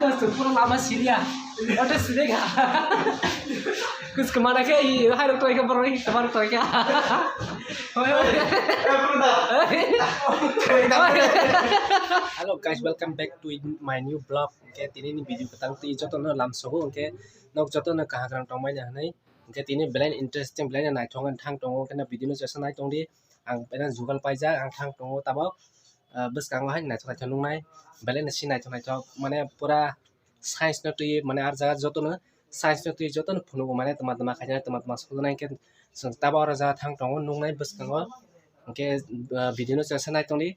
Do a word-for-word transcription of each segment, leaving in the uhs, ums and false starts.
Pura lama siria. Ote siria. Kus kemana ke? Hai rok toy ke borok, hai rok toy ke. Hoi, hoi. Hello guys, welcome back to my new vlog. Hwnkhe tini ni video kwtang twi jotono lamsogo, hwnkhe nok jotono kaham kwrwng tongmani hwnwi. Hwnkhe tini belai interesting, belai naithok wngwi thang tongo, hwnkhe video no jesa nai tongdi. Ang belai jugal paijak, ang thang tongo tabok, ah, bwskango hai naithok naithok nuknai, belai si naithok naithok, mane pura science no twi, mane ar jaga jotono science no twi jotono phunugo, mane tma tma khaina, tma tma sojana, hwnkhe chwng tabok oro jaga thang tongo nuknai bwskango, hwnkhe, ah, video no jesa nai tongdi,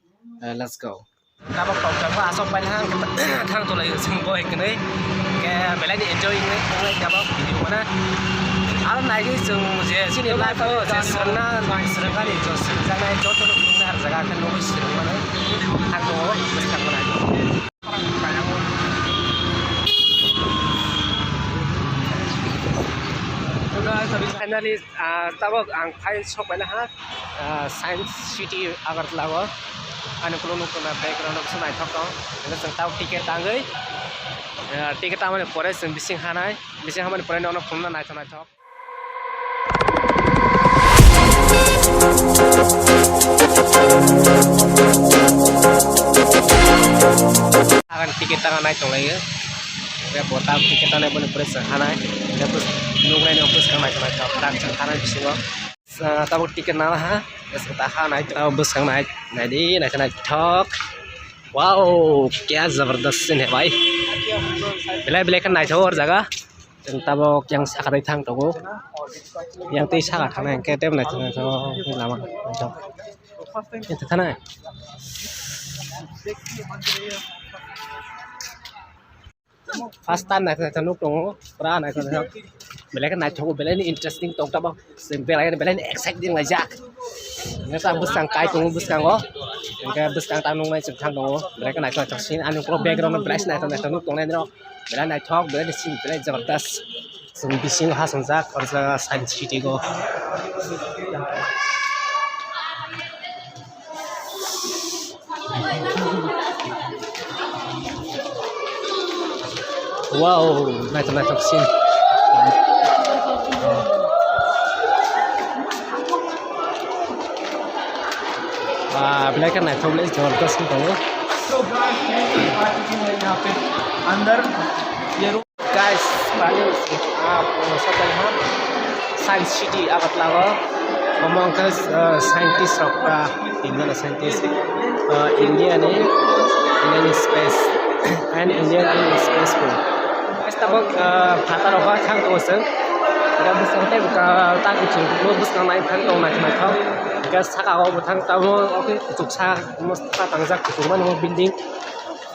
ah, let's go. Tabok tokjak bo asok pai thang, thang tolai chwng bo hwnwi. Ke belai ni enjoy wngwi tonglai tabok video mana. Aro naigwi chwng je chini life o je swrwngna, swrwngani jo swrwngjaknai joto no phunuknai har jaga khe nugwi swrwng mano. Thang tongo, bwskang bo naigwi. Finally, ah, tabok ang phai sok pai laha, ah, Science City Agartala o. Ani ukulok nukha na background o kisa naithok tong. Hwnkhe chwng tabok ticket tangwi, ah, ticket tangmani pore chwng bising hanai, bising hamani pore nono phunukna naithok naithok. Ang ticket tangna nai tonglaio. Hwnkhe bo tabok ticket tangnai boni pore chwng hanai. Hwnkhe bwskango nuknai no bwskang naithok naithok tak chwng hanai bisingo. Ah, tabok ticket nana ha. Bwskang ta hanai tabok bwskang nai. Naidi naithok naithok. Wow, kya zabardast scene hai bhai. Belai belai khe naithok o jaga. Chwng tabok yang saka twi thang tongo. Yang twi saka thangnai hwnkhe tei bo naithok naithok khe lama naithok. Yang twi thanai. First time naithok naithok nuk tongo. Pura naithok naithok. Belai khe naithogo, belai ni interesting tong tabok. Chwng belai belai ni exciting laijak. Hwnkhe ta bwskang kai tongo bwskango. Hwnkhe bwskang ta nuknai chwng thang tongo. Belai khe naithok naithok scene ani ukulok background no belai se naithok naithok nuk tongnai norok. Belai naithok, belai ni scene belai jabardast. Chwng bisingo ha swngjak, o jaga Science City o. Wow, naithok naithok scene. Ah, belai khe naithok, belai jabardast wng tongo. Guys, tini, ah, sokphaikha Science City Agartala o. Omo wngkha, ah, scientist rok, ah, tinjona scientist, ah, India ni, Indian space and Indian space po. Guys, tabok, ah, phatar rok thang tongo chwng. Tabok bwskang tei bwkha tak bwskango nai thang tongo naithok naithok. Hwnkhe saka o bo thang tongo, o khe kuchuk sa, mostok tangjak kuchuk mani building.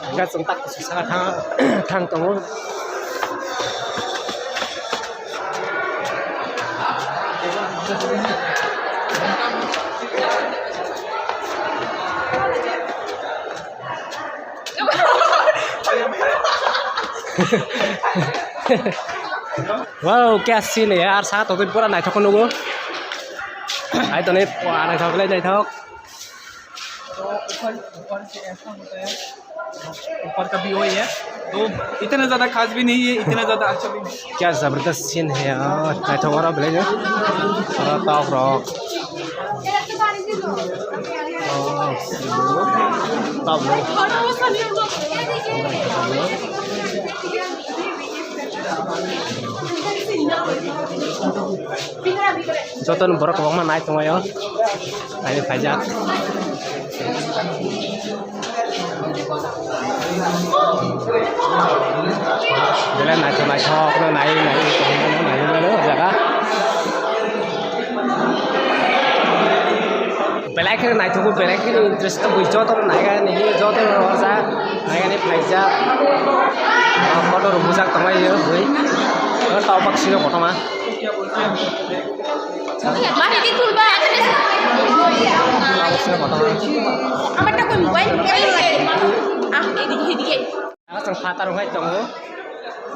Hwnkhe chwng tak kuchuk saka thang, thang tongo. Wow, kya scene hai yaar, saka tongwi pura naithok khe nugo. Hai toni pura naithok le naithok. तो ऊपर, ऊपर से ऐसा होता है, ऊपर का भी वही है, तो इतना ज्यादा खास भी नहीं है, इतना ज्यादा अच्छा भी नहीं। क्या जबरदस्त सीन है यार, naithok oro belai no. Oro tok rok. Oh, tok rok. Jotono borok kwbangma nai tonglaio, naina phaijak. Belai naithok naithok khe nai nai tongmani o jaga. Belai kheno naithogo, belai kheno interesting, bui jotono naikha nini, jotono rwjak, naikha ni phaijak. Photo rok bujak tonglaio bui. Tabok sino kotorma. Tabok sino kotorma. Aswk phatar wngwi tongo.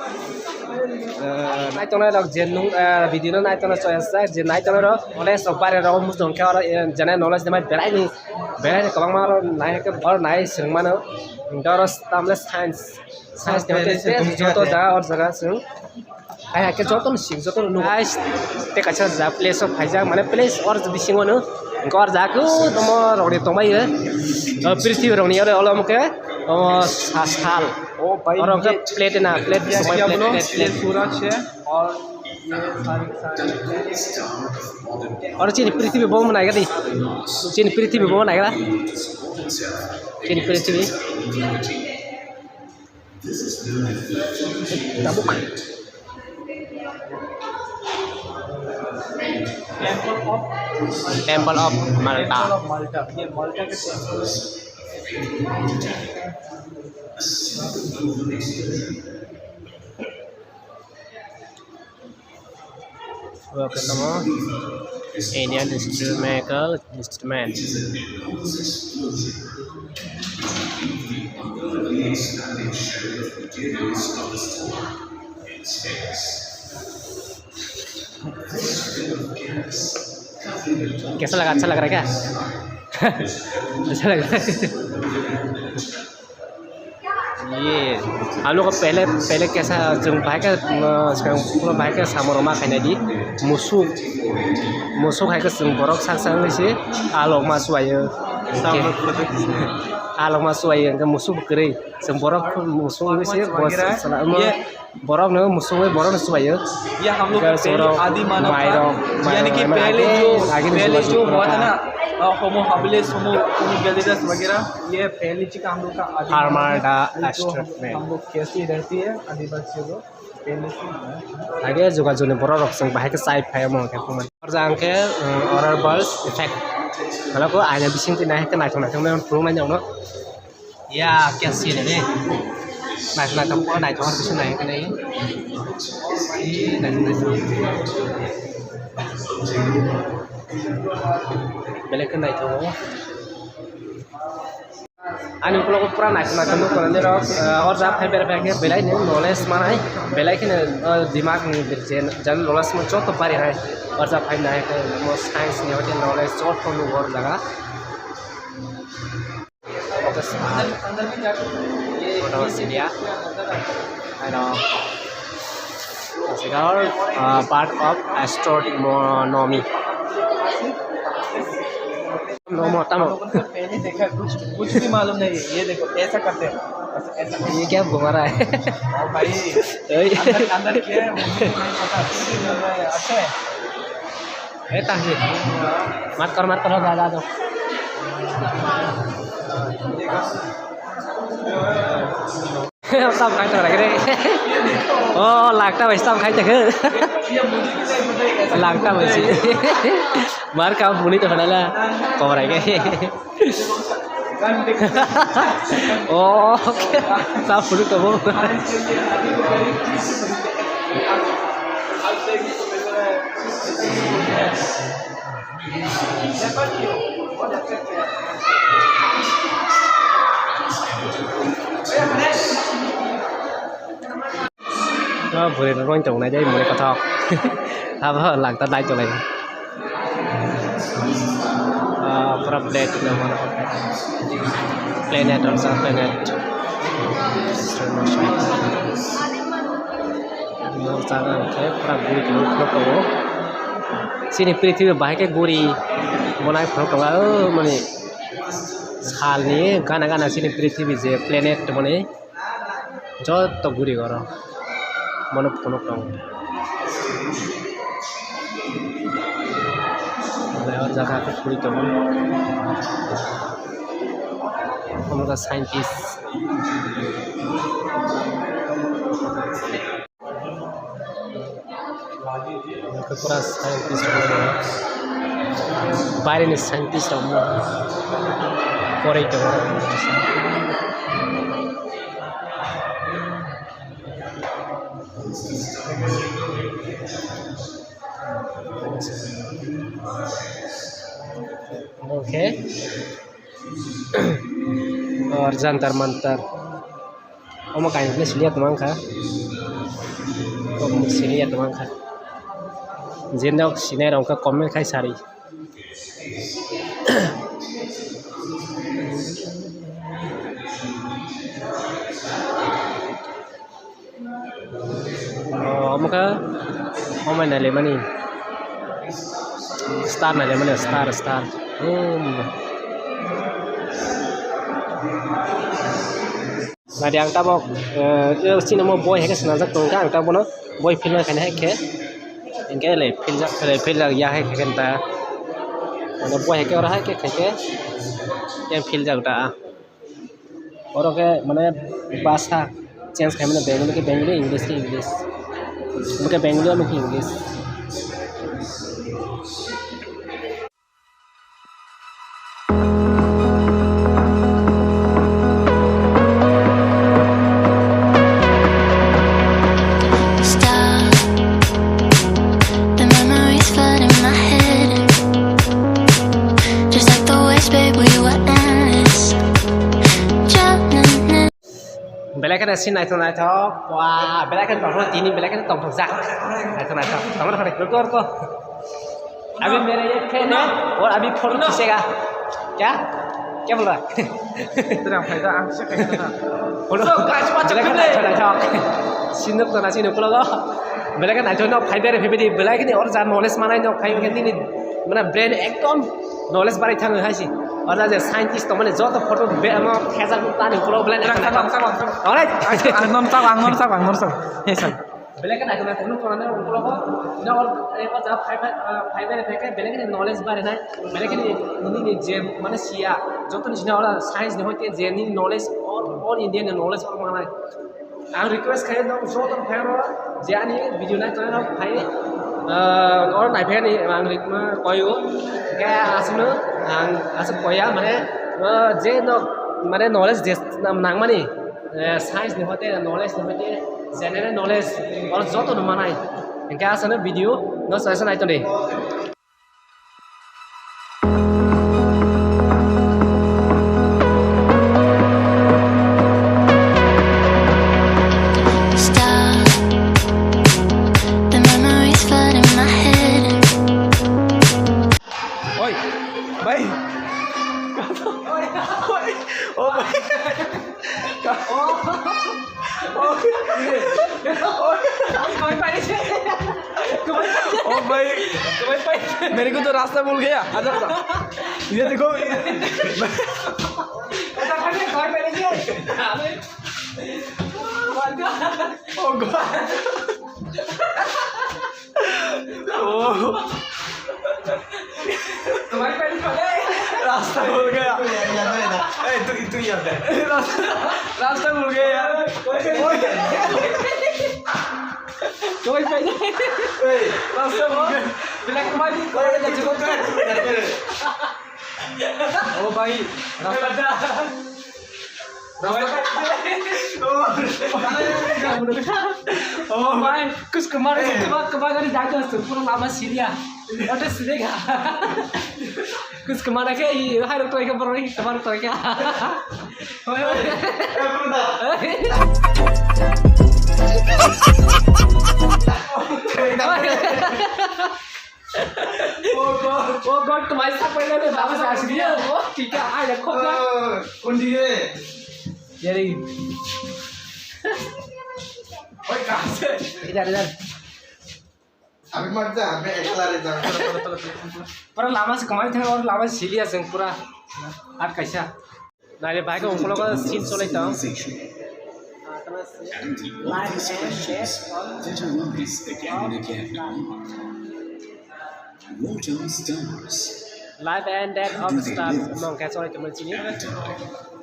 Eh, naitongnai rok je nung, eh, video no naitongnai choya sa, je naitongnai rok, knowledge rok bare rok muchung khe oro, eh, jene knowledge ni mai berai ni, berai ni kwbangma oro nai khe oro nai swrwng mano. Hwnkhe oro tamle science, science ni hoite tei joto jaga oro jaga chwng. Hai hai khe joto no sik, joto no nung. Guys, tei kaisa ja place o phaijak, mane place or bisingo no. Hwnkhe or jaga khe o tomo rok ni tongbai o. O prithibi rok ni oro olo mokhe o sa-, sal. Oro hwnkhe plate na, plate, somoi plate, plate, plate. Oro chini prithibi bo naiga di. Chini prithibi bo naiga. Chini prithibi. Tabuk. Temple of Malta. Temple of Malta. ये माल्टा के temple है। Oke, tamo Indian instrumental instrument. कैसा लगा? अच्छा लग रहा है क्या? अच्छा लग रहा है। Ye, हम लोग को पहले, पहले कैसा, chwng bahai khe, uh, swkang ulo bahai khe samung rok ma khainai di, musuk, musuk hai khe chwng borok sak sak wngwi se alok ma chubaio, alok ma chubaio, hwnkhe musuk bo kwrwi, chwng borok musuk wngwi se, borok no musuk wngwi borok no chubaio. ये हम लोग का पहले आदि मानव था, यानी कि पहले जो, पहले जो हुआ था ना, अ, होमो हैबिलिस, होमो, होमो हैबिलिस वगैरह, ये पहले जी का हम लोग का आदि मानव था। Farmer da, जो हम, हम लोग कैसे रहती है आदिवासी लोग, पहले से। Age jogajog ni borok rok chwng bahai khe chai phai omo hwnkhe phunukmani. Oro jang khe, um, oral birth effect. Hala khe aina bising twi nai khe naithok naithok nai phunuk nai jang no. Ya, kya sini ni? Naithok naithok, naithok, naithok, naithok. Ih, naithok naithok. Belai khe naithogo. Ani ukulok pura naithok naithok nukho nini rok, eh, o jaga phai bera phai khe belai ni knowledge manai, belai kheno, eh, dimak ni je, je knowledge mo joto bari hai. O jaga phai nai khe mo science ni hoite knowledge joto nukho o jaga. Photo sila. Photo sila. Ano, sekarang, uh, part of astronomy. Nomo, tamo. पहले देखा, कुछ, कुछ भी मालूम नहीं है। ये देखो, ऐसा करते हैं। ऐसा, ऐसा। ये क्या घुमा रहा है? ओ भाई, ए। अंदर, अंदर क्या है, मुझे तो नहीं पता। फिर भी बोल रहा है, अच्छा है। ए, ताकि। मत कर, मत कर, जा, जा, जा। Tam khai tong rai re. Oh, lakta bai tam khai tong. Lakta bai si. Mar ka buni to hala. Kobrai ke. Oh, okay. Tam buni to bo. O bwrwi rok wng tong nai de mui kothok. Abo langta nai tong lai. Ah, pura plate no mano. Planet or sa planet. Nok jaga hwnkhe pura guri tongo, phunuk tongo. Chini prithibi bahai khe guri bo nai phunuk tongo, o mani salni gana gana chini prithibi je planet tongmani joto guri oro bono phunuk tongo. Belai o jaga khe guri tongo. Omo khe scientist. Pura scientist rok no, baire ni scientist rok no poroi tongo. Okay. Or Jantar Mantar. Omo kainwi siliya tongma wngkha. Sini ya teman kha. Jendok sinai rong kha comment khai sari. Oh, omo kha omo nailaimani. Star nailaimani, star, star. Hmm. Nadi ang tabok, eh, sini mo boi hai khe swnamjak tong kha, ang tabok no boi film khaina hai khe, hingke le film jak, le film jak ya hai khe ta, mane boi hai khe oro hai khe khai khe, yang film jak ta. Oro khe mane bhasha change khai mano, Bengali khe Bengali, English khe English, omo khe Bengali, omo khe English. Stop. The memories flood in my head. Just like the waves, babe, we were endless. Drowning in Belai kheno si naithok naithok. Wah, belai kheno tongthok tini, belai kheno tongthok jak. Naithok naithok. Tongthok naithok. Ruko, ruko. Abhi mere ye fan hai aur abhi photo khichega. Kya? Kya bol raha hai? Tere phai da, ang se khai da. Photo. So, guys, what's up today? Belai kheno naithok naithok. Sinuk to na sinuk logo. Belai kheno naithok naithok phai bere phai bere belai kheno or ja knowledge manai no phai kheno nini mane brain ekdom knowledge barai thango hai si. Oro je scientist tongmani joto photo be-, amo thejak tani ukulok belai. Ang, ang, ang, ang, ang. Alright. Ang, ang, non sak, ang, non sak, ang, non sak. Yes, sir. Belai kheno naithok naithok nukho nang ukulok o. Ino or, eh, o ja phai phai, ah, phai bai phai khe belai kheno knowledge barinai. Belai kheno nini je mane siya. Joto ni sina oro science ni hoite je nini knowledge all, all India ni knowledge or manai. Ang request khayo, no joto phai oro je ani video nai tongnai rok phai, ah, oro nai phai ani ang rikma koyo. Khe aswkno ang aswk koya, mane, ah, je no, mane knowledge je nangmani, eh, science ni hoite, knowledge ni hoite, general knowledge oro joto no manai. Hingke aswkno video no suggestion nai tongdi. Stop. The memories flood in my head. Oi, bhai. Oh, bhai. Oh, bhai. मेरे को तो रास्ता भूल गया। ये देखो। Oh God. Oh. रास्ता भूल गया। ए, तू, तू याद है। रास्ता, रास्ता भूल गया यार। कोई पहले। ए, रास्ता भूल गया। Black and white। ओ भाई, रास्ता। ओ भाई, कुछ कमाने के बाद, कमा कर जाके पूरा लामा सीरिया। अरे सीधे का। कुछ कमाने के, ये हाय, तो एक बार वही कमाने तो क्या? ओए, ओए। Oh God, oh God, तुम्हारे साथ पहले तो वापस आ चुकी है। ओ, ठीक है, आ, रखो अपना। ओ, कौन जी है? ये रही। ओए, कहाँ से? इधर, इधर। अभी मत जा, मैं अकेला रह जाऊंगा। Pura lama se kamai thang aur lama se sili aseng pura. At kaisa. Naile bike o ukolok scene cholai tong. Life and Death of Stars mong khe cholai tongmani chini.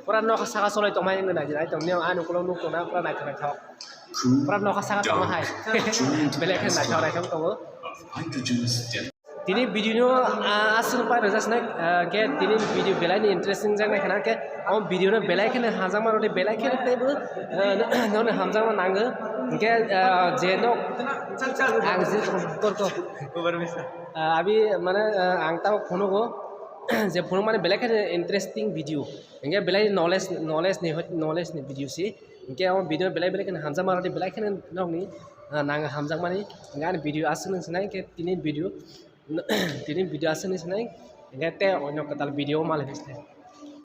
Pura nokha saka cholai tongmani wngwi naidi nai tongmani ani ukolok nuk tongna pura naithok naithok. Pura nokha saka tongma hai. Belai khe naithok naithok tongo. Tini video no, ah, aswk pai rwjak sinai, ah, khe tini video belai ni interesting jak nai khana khe, o video no belai kheno hamjakma rwdi, belai kheno teibo, ah, nono hamjakma nango. Hinkhe, ah, je no ang je kor kor. Ah, abi mane, ah, ang tamo phunugo, je phunuk mane belai kheno interesting video. Hinkhe belai knowledge, knowledge ni, knowledge ni video si. Hinkhe o video belai belai kheno hamjakma rwdi, belai kheno nokni ah, nang hamjakmani, hingke ani video aswk nung sinai, hingke tini video, tini video aswk nung sinai, hingke te oino kwtal video o malai phi sinai.